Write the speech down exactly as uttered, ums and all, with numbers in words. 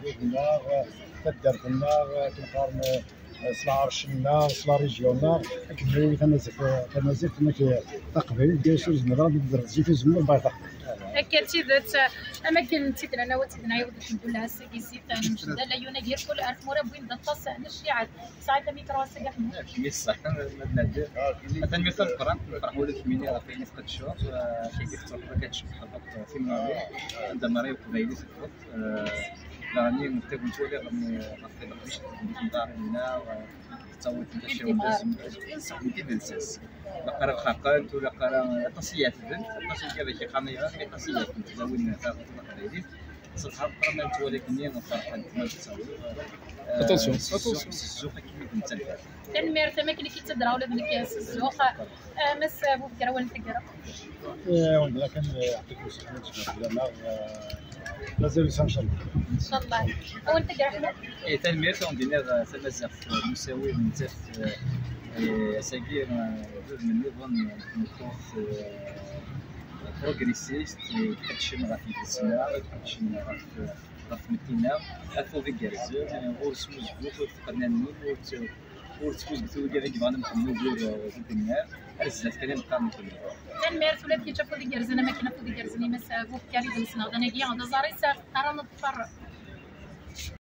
lɛibud-nneɣ, taddart-nneɣ, akken qqaren, eh, s lɛerc-nneɣ, s la région-nneɣ, akken tamaziɣt, tamaziɣt, akken taqbaylit, bien sûr, zemreɣ ad d-terreẓ zik uzemmur n Baydaq. Akka d tidet, am akken d tidra-nneɣ, d tidra-nneɣ, d acu n dula ass-agi zik, nemjed ala yunag irkul ar tmura wwin-d aṭas n cciɛat. Tesɛiḍ amikru ass-agi a Ḥemmu? Akken i ṣṣeḥ, ma d-nadi. Tanemmirt tameqqrant, nefreḥ ula d kemmini ɣef wayen i tqedceḍ, eh, akken i tettruḥeḍ akka ad tcebḥeḍ akk timnaḍin, anda merra i uqbayli tebɣeḍ, eh, daɣen i tagent wali ɣef, ɣef iqdic n tmeḍarin-nneɣ, eh, tettawiḍ-d acawel d azemmur, d lsas. Laqara lxaqent, u laqara aṭas i iɛetben, aṭas i iqamayra, aṭas i iɛetben tlawin taɣult taqbaylit. Ṣebḥa meqqar ma nettwali akken ferḥent ma nettaweḍ. Attention, s zzux, attention. S zzux akken i d-nettanfar. Tanemmirt, am akken i k-id-ttadreɣ ula d nekk s zzux. Ah, Mass Bubekra, a wen-tegreɣ. Eh, wen-d kan, eh, yeɛṭik useḥmu, tecmeḍ fell-aneɣ, eh, mazal usa, ncallah. Ncallah. A wen-tegreɣ. Eh, tanemmirt, a wen-d-iniɣ, eh, tamaziɣt, eh, n usawi, nettat, eh, eh, ass-agi, eh, d udem nniḍen, eh, n tmeṭṭut, eh, progressist, eh, iqeddcen ɣef yidles-nneɣ, iqeddcen ɣef, ɣef tmetti-nneɣ, afud igerrzen, eh, ur smuzgut, ur teqqen annum, ur t-, ur tesmuzget wigad i yebɣan ad nexdem ugur, eh, deg unnar, ar zdat kan i neqqar nekkni. Tanemmirt ula d kečč, afud igerrzen, am akken afud igerrzen i Mass Bubekra i d-nesneɣ d anagi, d aẓar-is ara neḍfer.